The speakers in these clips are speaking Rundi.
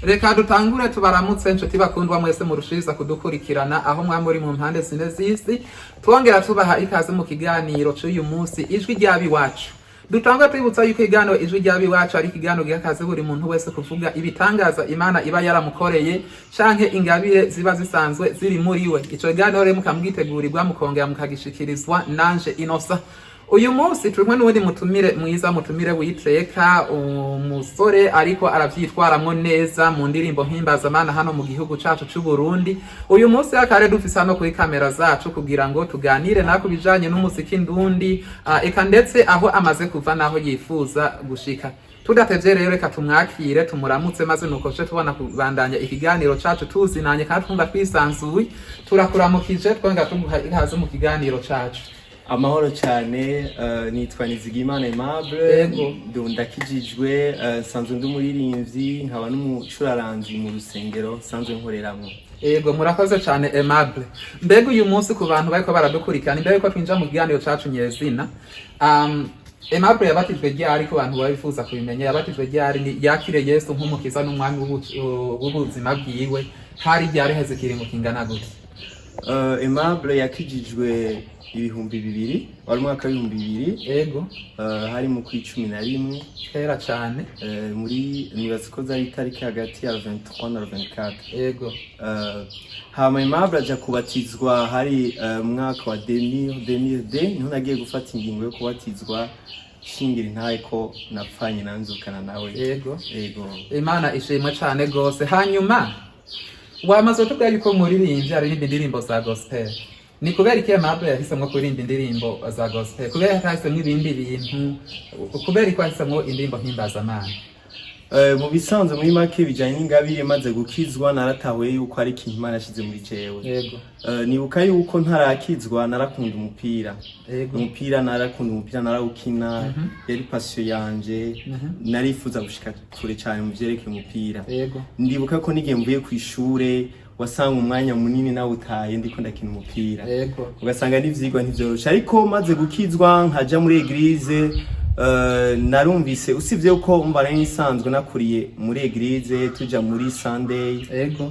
Reka dutangure tubaramutse, nshuti bakundwa mwese murushiriza kudukurikirana aho mwa muri mu mpande zine z'isi, twongera tubaha ikaze mu kiganiro c'uyu munsi, Ijwi ry'Abiwacu. Dutangure twibutsa yuko ikiganiro Ijwi ry'Abiwacu ari ikiganiro giha akaze buri muntu wese kuvuga ibitangaza Imana iba yaramukoreye canke ingabire ziba zisanzwe ziri muri we. Ico kiganiro rero mukamwitegurirwa, mukongera mukagishikirizwa nanje Inosa. Uyu munsi turi kumwe n'uwundi mutumire mwiza, mutumire witeka, umusore ariko aravyitwaramwo neza mu ndirimbo mpimbazamana hano mu gihugu cacu c'u Burundi. Uyu munsi akare dufise hano kuri kamera zacu kugira ngo tuganire nawe ku bijanye n'umuziki ndundi, eka ndetse aho amaze kuva naho yifuza gushika. Tudatevye rero, reka tumwakire, tumuramutse, maze nuko tuce tubona kubandanya ikiganiro cacu tuzinanye kandi twumva twisanzuye. Turakuramukije, twongera tuguha ikaze mu kiganiro cacu. Amahoro cyane, nitwa Nizigimana Aimable. Ndakijijwe, nsanzwe ndi umuririmbyi, nkaba n'umucuraranzi mu rusengero nsanzwe nkoreramwo. Ego, murakoze cyane, Aimable. Mbega uyu munsi ku bantu bariko baradukurikirana, imbere yuko twinjira mu kiganiro cacu nyezina, Aimable yabatijwe ryari? Ku bantu babifuza kubimenya, yabatijwe ryari? Ni yakire Yesu nk'umukiza n'umwami w'ubuzima bwiwe hari ryari, heze ikiringo kingana gute? Aimable yakijijwe 2000, wari umwaka w'2000. Hari mu kwi-11. Kera cane. Muri nibaza ko zari itariki hagati ya 23 na 24. Hama Aimable aja kubatizwa hari mu mwaka wa 2000, 2002 niho nagiye gufata ingingo yo kubatizwa, shingira intahe ko napfanye nanzukana nawe. Ego. Imana ishimwe cane gose. Hanyuma wamaze kutubwira yuko muririmbyi aririmba indirimbo za gospel. Ni kubera iki Aimable yahisemwo kuririmba indirimbo za gospel? Kubera atahisemwo ibindi bintu? Kubera ko yahisemwo indirimbo mpimbazamana? Mu bisanzwe, muri make, bijanye n'ingabire, maze gukizwa naratahuye yuko ari ikintu Imana yashize muri jewe. Nibuka yuko ntarakizwa narakunda umupira. Umupira, narakunda umupira, narawukina, yari passion yanje. Narifuza gushika kure cyane mu vyerekeye umupira. Ndibuka ko n'igihe mvuye ku ishure wasanga umwanya munini nawutaye ndiko ndakina umupira, ugasanga n'ivyigwa ntivyoroshe. Ariko maze gukizwa nkaja muri église, narumvise, usibye ko umva nari nsanzwe nakuriye muri église, tuja muri Sunday,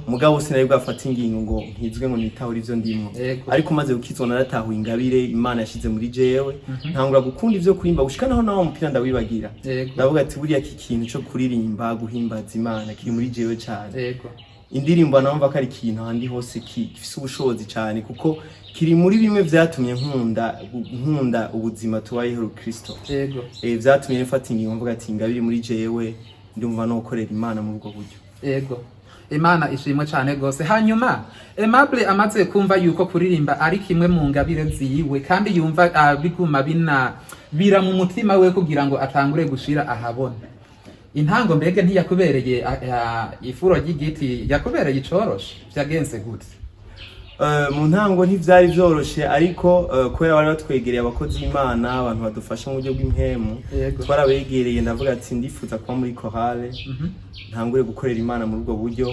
mugabo sinari bwafata ingingo ngo nkizwe, ngo nitahure ivyo ndimwo. Ariko maze gukizwa naratahuye ingabire Imana yashize muri jewe, ntangura gukunda ivyo kurimba gushika naho nawo mupira ndawibagira. Ndavuga ati buriya iki kintu co kuririmba, guhimbaza Imana kiri muri jewe cane. Indirimbo numva ko ari ikintu ahandi hose gifise ubushobozi cyane, kuko kiri muri bimwe vyatumye nkunda ubuzima tubayeho Kristo. Vyatumye mfata ingingo mvuga ati ingabire muri jewe, ndumva no gukorera Imana muri ubwo buryo. Ego, Imana ishimwe cyane gose. Hanyuma Aimable amaze kumva yuko kuririmba ari kimwe mu ngabire ziwe, kandi yumva biguma bina bira mu mutima we kugira ngo atangure gushira ahabona intango, mbege ntiyakubereye ifuro ry'igiti, yakubereye icoroshe? Vyagenze gute? Mu ntango ntivyari vyoroshe, ariko kubera bari batwegereye abakozi b'Imana, abantu badufasha mu buryo bw'impemu, twarabegereye, ndavuga ati ndifuza kuba muri chorale, ntangure gukorera Imana muri ubwo buryo.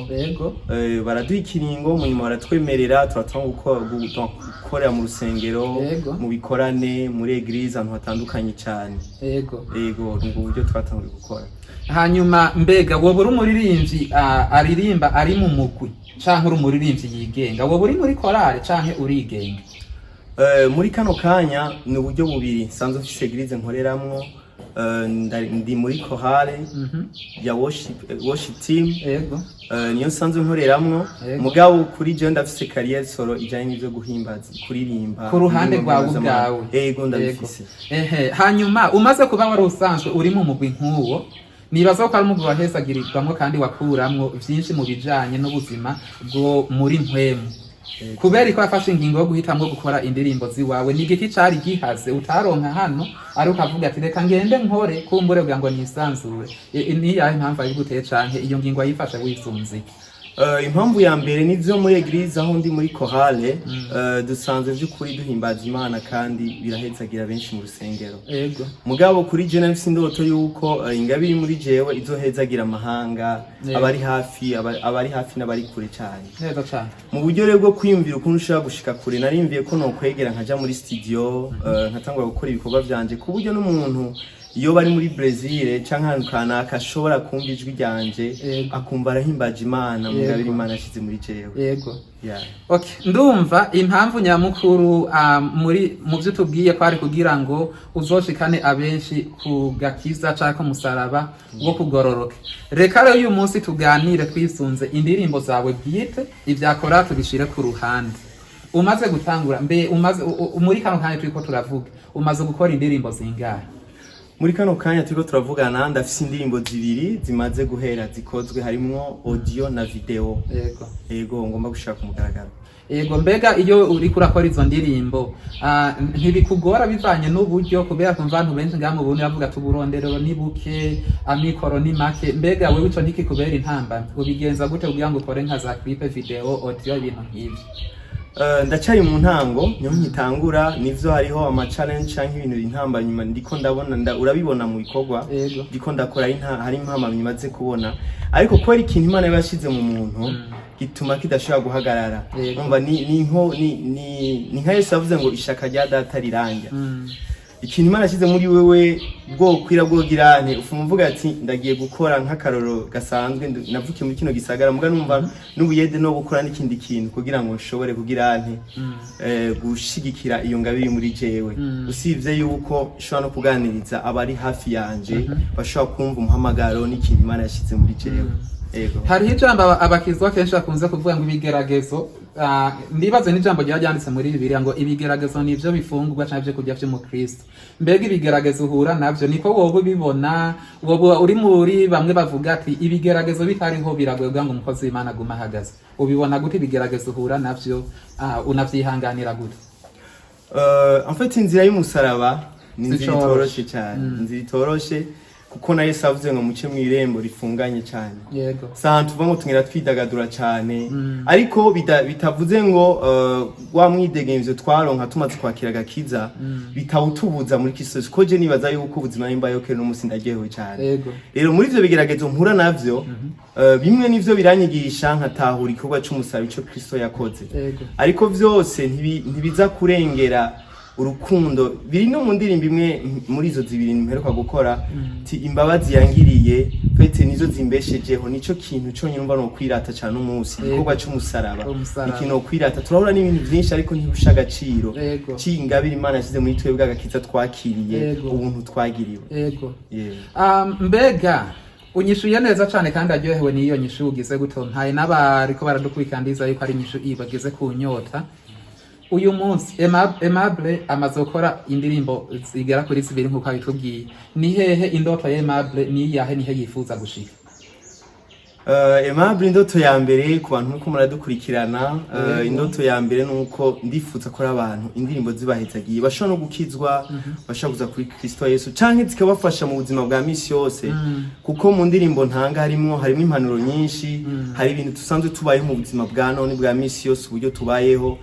Baraduha ikiringo, mu nyuma baratwemerera, turatanga gukorera mu rusengero, mu bikorane, muri église, ahantu hatandukanye cyane. Yego, ni ubwo buryo twatanguye gukora. Hanyuma mbega woba uri umuririmbyi aririmba ari mu mugwi, canke uri umuririmbyi yigenga? Woba uri muri korale canke urigenga? Muri kano kanya ni uburyo bubiri. Nsanzwe mfise église nkoreramwo, ndi muri chorale ya worship team. Niyo nsanzwe nkoreramwo. Mugabo kuri jewe ndafise carrière solo ijanye n'ivyo guhimbaza, kuririmba Ku ruhande indirimbo rwawe mpuzamahanga. ubwawe? Ego, ndabifise. Ehe, hanyuma umaze kuba wari usanzwe uri mu mugwi nk'uwo, nibaza ko ari umugwi wahezagirirwamwo kandi wakuramwo vyinshi mu bijanye n'ubuzima bwo muri mpwemu. Kubera ko wafashe ingingo yo guhitamwo gukora indirimbo ziwawe, ni igiki cari gihaze utaronka hano, ari ukavuga ati reka ngende nkore kumbure kugira ngo nisanzure? Niyahe mpamvu ayiguteye, canke iyo ngingo wayifashe wisunze iki? Impamvu ya mbere nivyo, muri église aho ndi muri chorale, dusanzwe vy'ukuri duhimbaza Imana kandi birahezagira benshi mu rusengero. Mugabo kuri je nafise indoto yuko ingabire iri muri jewe izohezagira amahanga, abari hafi, abari hafi n'abari kure cyane. Neza cane. Mu buryo rero bwo kwiyumvira ukuntu ushobora gushika kure, narimviye ko nokwegera nkaja muri studio, nkatangura gukora ibikorwa vyanje ku buryo n'umuntu Iyo bari muri Brazil canke ahantu kanaka, ashobora kumva ijwi ryanje, akumva arahimbaje Imana mu ngabire Imana yashize muri jewe. Yeah. Okay, ndumva impamvu nyamukuru muri mu byo tubwiye ko ari kugira ngo uzoshikane abenshi ku gakiza canke ku musaraba wo kugororoka. Reka rero uyu munsi tuganire twisunze indirimbo zawe bwite, ivyakora tubishire ku ruhande. Umaze gutangura, mbe umaze muri kano kanya turiko turavuga, umaze gukora indirimbo zingahe? Muri kano kanya turiko turavugana, ndafise indirimbo zibiri zimaze guhera zikozwe, harimwo audio na video. Yego, ngomba gushira ku mugaragaro. Yego, mbega iyo uriko urakora izo ndirimbo, ntibikugora bivanye n'uburyo? Kubera kumva abantu benshi ngaha mu Burundi bavuga ati uburonderero ni buke, amikoro ni make. Mbega wewe ico ntikikubera intambamyi? Ubigenza gute kugira ngo ukore nka za clip video, audio, ibintu nk'ivyo? Ndacari mu ntango, niho nkitangura. Nivyo, hariho ama challenge canke ibintu intambamyi ndiko ndabona, urabibona mu bikorwa ndiko ndakora, hari impambamyi maze kubona, ariko kubera ikintu Imana yabashize mu muntu gituma kidashobora guhagarara. Umva, ni nko ni nka Yesu yavuze ngo ishaka rya Data riranja. Ikintu Imana yashyize muri wewe, bwokwira bwogirante, ufuma uvuga ati ndagiye gukora. Nk'akaroro gasanzwe, navukiye muri kino gisagara, muga numva n'ubuyede no gukora n'ikindi kintu kugira ngo nshobore kugira nte gushigikira iyo ngabire muri jewe. Usibye yuko nshobora no kuganiriza abari hafi yanje, bashobora kumva umuhamagaro n'ikintu Imana yashyize muri jewe. Yego. Hariho ijambo abakizwa kenshi bakunze kuvuga ngo ibigeragezo, ndibaze n'ijambo ryaba ryanditse muri Bibiliya ngo ibigeragezo nivyo bifungurwa canke ivyo kurya vy'umukristo. Mbega ibigeragezo uhura navyo, niko wowe ubibona? Wowe uri muri bamwe bavuga ati ibigeragezo bitariho biragoye kugira ngo umukozi w'Imana agume ahagaze? Ubibona gute ibigeragezo uhura navyo? Unavyihanganira gute? En fait, inzira y'umusaraba ni inzira Zicoroshe. itoroshe cyane, inzira itoroshe, kuko na Yesu avuze ngo muce mu irembo rifunganye cyane. Si ahantu tuvuga ngo tugenda twidagadura cyane, ariko bitavuze ngo wa mwidegemvyo twaronka tumaze kwakira agakiza bitawutubuza muri Kristo Yesu. Ko je nibaza yuko ubuzima nimba kera n'umunsi ndaryohewe cyane. Rero muri ivyo bigeragezo mpura navyo, bimwe nivyo biranyigisha nkatahura igikorwa c'umusaraba, ico Kristo yakoze. Ariko vyose ntibiza kurengera urukundo. Biri no mu ndirimbo imwe muri izo zibiri mperuka gukora, ti imbabazi yangiriye pete nizo zimbeshejeho, nico kintu conyine umva no kwirata cyane umunsi, igikorwa c'umusaraba. Umusaraba. Ikintu kwirata, turahura n'ibintu vyinshi, ariko ntibusha agaciro c'ingabire Imana yashyize muri twebwe, agakiza twakiriye, ubuntu twagiriwe. Yeah. Mbega unyishuye neza cane kandi aryohewe n'iyo nyishu ugize gutyo, ntaye n'abariko baradukurikira, ndiza yuko ari inyishu ibageze ku nyota. Uyu munsi Aimable amaze gukora indirimbo zigera kuri zibiri nk'uko abitubwiye. Ni hehe indoto ya Aimable? Ni iyahe? Nihe yifuza gushika? Aimable, indoto ya mbere ku bantu muko muradukurikirana, indoto ya mbere nuko ndifuza ko ari abantu indirimbo zibahezagiye, bashobora no gukizwa, bashobora kuza kuri Kristo Yesu, canke zikabafasha mu buzima bwa misi yose, kuko mu ndirimbo ntanga harimwo impanuro nyinshi, hari ibintu dusanzwe tubayeho mu buzima bwa none bwa misi yose, uburyo tubayeho.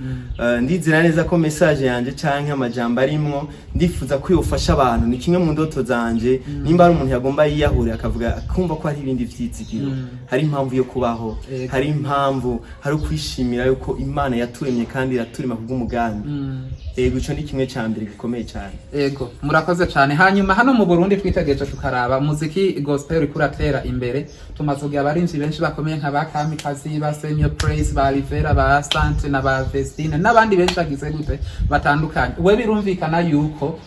Ndizera neza ko message yanje canke amajambo arimwo, ndifuza ko yofasha abantu. Ni kimwe mu ndoto zanje. Nimba ari umuntu yagomba yiyahure, akavuga akumva ko hari ibindi vyizigiro, hari impamvu yo kubaho, hari impamvu, hari ukwishimira yuko Imana yaturemye kandi iraturema kubw'umugambi. Ego, ico ni kimwe ca mbere gikomeye cyane. Ego, murakoze cyane. Hanyuma hano mu Burundi twitegereje tukaraba umuziki gospel uriko uratera imbere. Tumaze kugira abarinzi benshi bakomeye nka ba Kamikazi, ba Senior Praise, ba Rivera, ba Sante na ba Vestine n'abandi benshi bagize gute batandukanye. We birumvikana yuko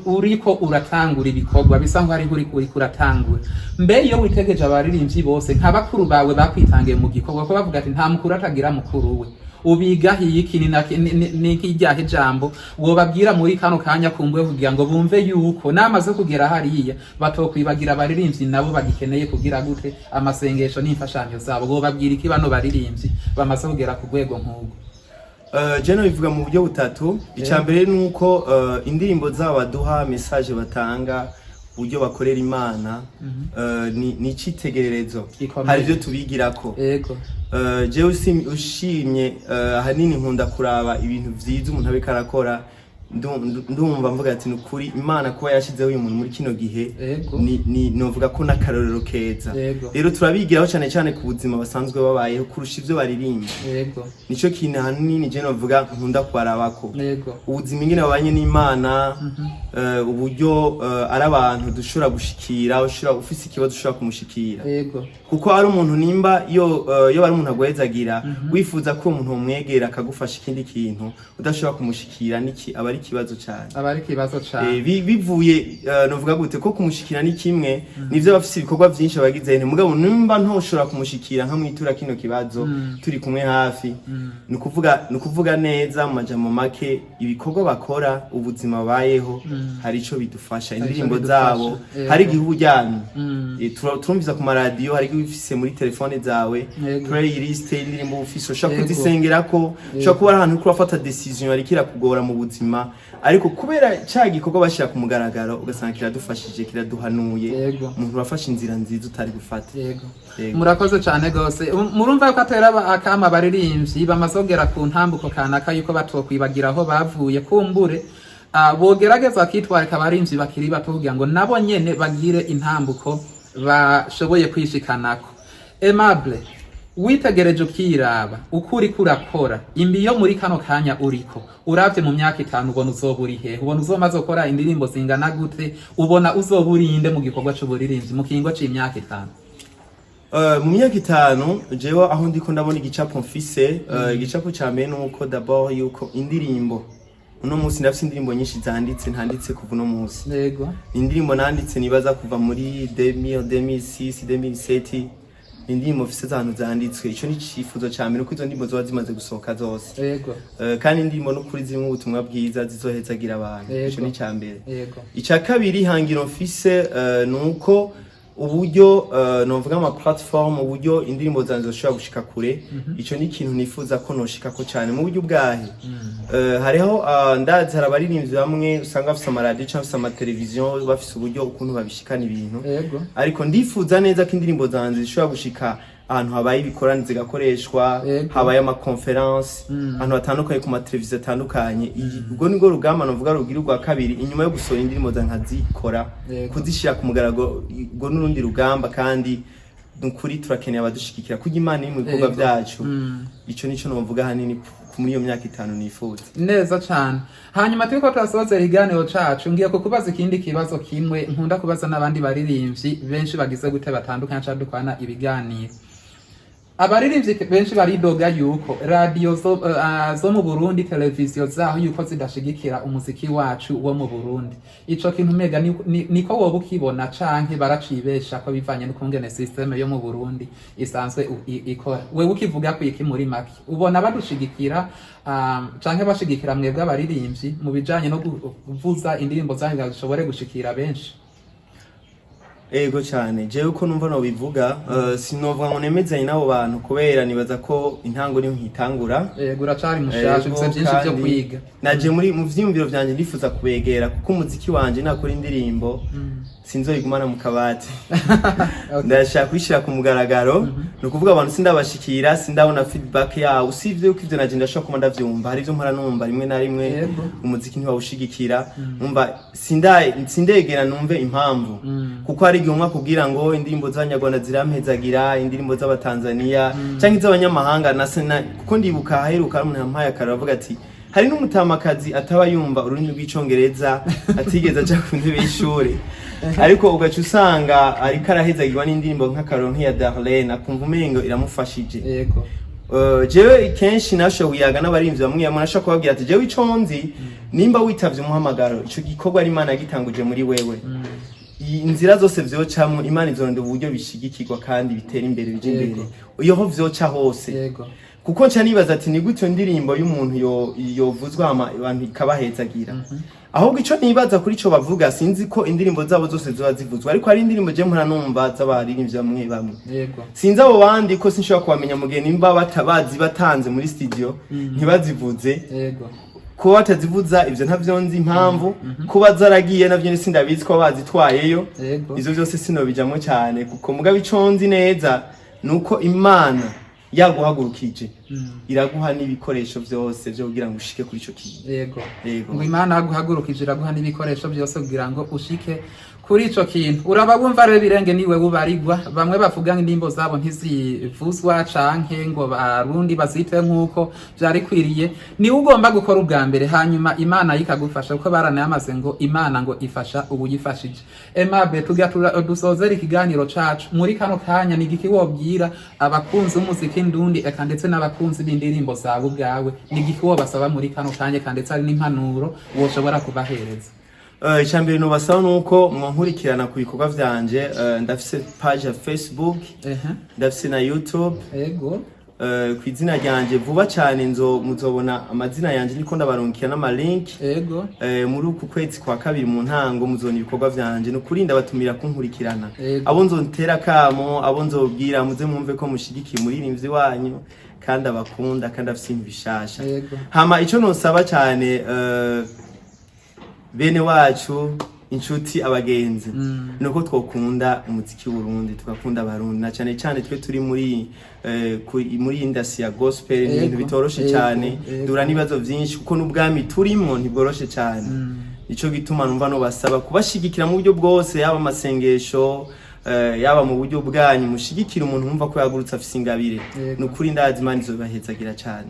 uriko uratangura ibikorwa bisa nkaho ariho uriko uratangura. Mbe iyo witegeje abaririmbyi bose nka bakuru bawe bakwitangiye mu gikorwa, ko bavuga ati nta mukuru atagira mukuru we, ubiga iki ni nk'iryahe jambo wobabwira muri kano kanya kumbuye kugira ngo bumve yuko namaze kugera hariya batokwibagira abaririmbyi nabo bagikeneye kugira gute amasengesho n'imfashanyo zabo? Wobabwira iki bano baririmbyi bamaze kugera ku rwego nk'ubwo? Je bivuga mu buryo butatu. Icya mbere ni uko indirimbo zabo baduha, message batanga, uburyo bakorera Imana, ni icitegererezo. Gikomeye. Hari ibyo tubigirako. Jewe ushimye, ahanini nkunda kuraba ibintu vyiza umuntu abiko arakora. Ndumva mvuga ati nukuri Imana kuba yashizeho uyu muntu muri kino gihe ni novuga ko n'akarorero keza. Rero turabigiraho cyane cyane ku buzima basanzwe babayeho kurusha ivyo baririmba. Nico kintu ahanini je novuga nkunda kubarabako, ubuzima ingene babanye n'Imana, uburyo ari abantu dushobora gushikira, ushobora ufise ikibazo ushobora kumushikira, kuko ari umuntu nimba iyo ari umuntu agwezagira, wifuza ko uwo muntu umwegera akagufasha ikindi kintu, udashobora kumushikira niki aba ari ikibazo cyane. Aba ari ikibazo cane. Bivuye novuga gute ko kumushikira ni kimwe, nivyo bafise ibikorwa vyinshi abagize, nti mugabo nimba ntoshobora kumushikira nkamwitura kino kibazo turi kumwe hafi, ni ukuvuga neza mu majambo make, ibikorwa bakora, ubuzima babayeho, hari ico bidufasha. Ico Indirimbo bidufasha. zabo, hari igihe uba uryamye, turumviza ku maradiyo, hari igihe ufise muri telefone zawe playlist y'indirimbo ufise, ushobora kuzisengerako, ushobora kuba ari ahantu uriko urafata décision ariko irakugora mu buzima, ariko kubera ca gikorwa bashyira ku mugaragaro ugasanga kiradufashije, kiraduhanuye, umuntu urafashe inzira nziza utari gufata. Yego. Murakoze cyane gose. Murumva yuko atera akama abaririmbyi bamaze kugera ku ntambuko kanaka yuko batokwibagira aho bavuye, kumbure bogerageza bakitwarika abaririmbyi bakiri bato kugira ngo nabo nyene bagire intambuko bashoboye kwishikanako. Aimable, witegereje ukiraba uko uriko urakora imbi yo muri kano kanya uriko uravye, mu myaka 5 ubona uzoba uri hehe? Ubona uzomaze gukora indirimbo zingana gute? Ubona uzoba urinde mu gikorwa c'uburirimbyi mu kiringo c'imyaka 5? Mu myaka 5, jewe aho ndiko ndabona igicapo mfise, igicapo ca mbere nuko d'abord yuko indirimbo uno munsi ndafise indirimbo nyinshi zanditse, ntanditse kuva uno munsi. Indirimbo nanditse nibaza kuva muri 2000, 2006, 2007, indirimbo mfise z'ahantu zanditswe. Ico ni icifuzo ca mbere, uko izo ndirimbo zoba zimaze gusohoka zose. Kandi indirimbo n'ukuri zirimo ubutumwa bwiza zizohezagira abantu. Ico ni ica mbere. Ica kabiri, hangiro mfise, nuko uburyo novuga ama platform, uburyo indirimbo zanje zoshobora gushika kure. Ico ni ikintu nifuza ko noshikako cyane mu buryo bwahe. Hariho ndazi hari abaririmbyi bamwe usanga bafise amaradiyo cyangwa bafise amateleviziyo, bafise uburyo ukuntu babishikana ibintu, ariko ndifuza neza ko indirimbo zanje zishobora gushika ahantu habaye ibikorane zigakoreshwa, habaye ama conférence ahantu hatandukanye, ku mateleviziyo atandukanye. Ubwo nibwo rugamba novuga rugira urwa kabiri inyuma yo gusohora indirimbo zanje nkazikora, kuzishyira ku mugaragaro. Ubwo n'urundi rugamba, kandi nukuri turakeneye abadushigikira kuko Imana iri mu bikorwa byacu. Ico nico novuga ahanini muri iyo myaka 5 nifuza. Neza cane. Hanyuma turiko turasozera ikiganiro cacu, ngiye kukubaza ikindi kibazo kimwe nkunda kubaza n'abandi baririmbyi benshi bagize gute batandukanye canke dukorana ibiganiro. Abaririmbyi benshi baridoga yuko radiyo zo mu Burundi, televiziyo zaho, yuko zidashigikira umuziki wacu wo mu Burundi. Ico kintu mega niko woba ukibona, canke baracibesha ko bivanye n'ukungene système yo mu Burundi isanzwe ikora? Wewe ukivuga ko iki muri make? Ubona badushigikira, canke bashigikira mwebwe abaririmbyi mu bijanye no kuvuza indirimbo zanyu zishobore gushikira benshi? Ego cyane. Jewe uko numva nobivuga, sinovuga ngo nemezanye n'abo bantu, kubera nibaza ko intango niho nkitangura. Yego, uracari mushasha, ufise vyinshi vyo Kandi kwiga. Naje muri mu vyiyumviro vyanje ndifuza kubegera, kuko umuziki wanje nakora indirimbo sinzoyigumana mu kabati. Ndashaka kuyishyira ku mugaragaro. Ni ukuvuga abantu sindabashikira, sindabona feedback yawo, usibye yuko ivyo naje ndashobora kuba ndavyumva, hari ivyo mpora numva rimwe na rimwe, umuziki ntiwawushigikira. Numva sindegera numve impamvu, kuko hari igihe umwe akubwira ngo indirimbo z'Abanyarwanda zirampezagira, indirimbo z'Abatanzaniya canke iz'abanyamahanga kuko ndibuka aheruka hari umuntu yampaye akararo avuga ati hari n'umutamakazi ataba yumva ururimi rw'Icongereza, atigeze aja ku ntebe y'ishuri, ariko ugaca usanga ariko arahezagirwa n'indirimbo, nk'akaroro nk'iya Darlene, akumva umengo iramufashije. Jewe kenshi nashoboye kuyaga n'abarimvyi bamwe bamwe, nashobora kubabwira ati jewe ico nzi, nimba witavye umuhamagaro, ico gikorwa ari Imana yagitanguje muri wewe, inzira zose vyocamwo Imana izorondera uburyo bishigikirwa kandi bitera imbere, bija imbere, iyo ho vyoca hose. Kuko nca nibaza ati ni gute iyo ndirimbo y'umuntu yovuzwa hama abantu ikabahezagira? Ahubwo ico nibaza kuri ico bavuga, sinzi ko indirimbo zabo zose ziba zivuzwa, ariko hari indirimbo je mpora numva z'abaririmbyi bamwe bamwe. Sinzi abo bandi ko sinshobora kubamenya mu gihe nimba bazi batanze muri studio ntibazivuze. Kuba batazivuza ivyo ntavyo nzi impamvu, kuba zaragiye navyo ni sindabizi ko bazitwayeyo. Ivyo byose sinobijamwo cyane, kuko mugabo ico nzi neza nuko Imana Yaguhagurukije, iraguha n'ibikoresho byose byo kugira ngo ushike kuri ico kintu. Yego. Ngo Imana yaguhagurukije iraguha n'ibikoresho byose kugira ngo ushike kuri ico kintu. Uraba wumva rero, birenge niwe bubarigwa. Bamwe bavuga ngo indirimbo zabo ntizivuzwa canke ngo barundi bazite nk'uko vyari kwiriye. Niwe ugomba gukora ubwa mbere, hanyuma Imana yikagufasha, kuko baranayamaze ngo Imana ngo ifasha ubuyifashije. Aimable, tugira dusozere ikiganiro cacu muri kano kanya. Ni igiki wobwira abakunzi b'umuziki ndundi, eka ndetse n'abakunzi b'indirimbo zawe ubwawe? Ni igiki wobasaba muri kano kanya, eka ndetse hari n'impanuro woshobora kubahereza? Icambere nobasaba nuko mwankurikirana ku bikorwa vyanje. Ndafise page ya Facebook, ndafise na YouTube ku izina ryanje. Vuba cyane nzo muzobona amazina yanje, niko ndabarunkira n'amalink. Muri uku kwezi kwa kabiri mu ntango muzobona ibikorwa vyanje. Ni ukuri ndabatumira kunkurikirana. Abo nzontera kamo, abo nzobwira, muze mwumve ko mushigikiye umuririmbyi wanyu kandi abakunda kandi afise ibintu bishasha. Hama ico nosaba cyane bene wacu, inshuti, abagenzi, nuko twokunda umuziki w'Uburundi, tugakunda Abarundi, na cyane cyane twe turi muri industry ya gospel. Ni ibintu bitoroshe cyane. Dura n'ibibazo byinshi kuko n'ubwami turimo ntibworoshe cyane. Nico gituma numva no basaba kubashigikira mu buryo bwose, yaba amasengesho, yaba mu buryo bwanyu, mushigikira umuntu wumva ko yagurutse afise ingabire. Ni ukuri ndazi Imana izobahezagira cyane.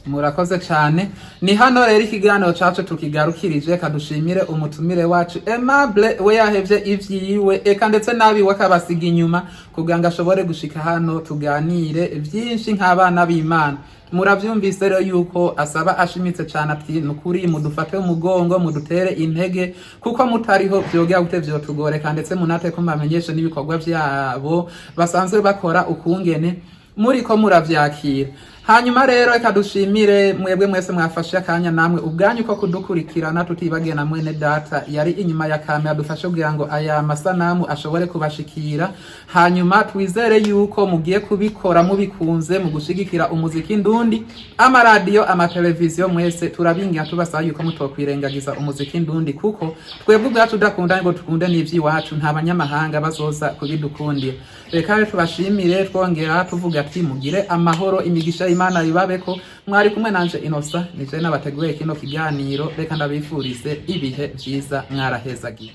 Murakoze cyane. Ni hano rero ikiganiro cacu tukigarukirije. Kadushimire umutumire wacu Aimable, we yahevye ivyiwe, eka ndetse n'abiwe akabasiga inyuma kugira ngo ashobore gushika hano tuganire vyinshi nk'abana b'Imana. Muravyumvise rero yuko asaba ashimitse cane ati: "Nukuri mudufate umugongo, mudutere intege, kuko mutariho vyogera gute vyotugoreka." Ndetse munate ko mbamenyeshe n'ibikorwa vyabo basanzwe bakora ukungene muriko muravyakira. Hanyuma rero reka dushimire mwebwe mwese mwafashe akanya namwe ubwanyu ko kudukurikirana, tutibagiye na mwene data yari inyuma ya kamera dufashe kugira ngo aya masanamu ashobore kubashikira. Hanyuma twizere yuko mugiye kubikora mubikunze mu gushigikira umuziki ndundi. Amaradiyo, amateleviziyo, mwese turabingira tubasaba yuko mutokwirengagiza umuziki ndundi, kuko twebwe ubwacu udakunda ngo tukunde n'ivy'iwacu, nta banyamahanga bazoza kubidukundira. Reka rero tubashimire, twongera tuvuga ati mugire amahoro, imigisha y'Imana ibabeko. Mwari kumwe nanje Inosa, nije nabateguye kino kiganiro. Reka ndabifurize ibihe vyiza, mwarahezagiye.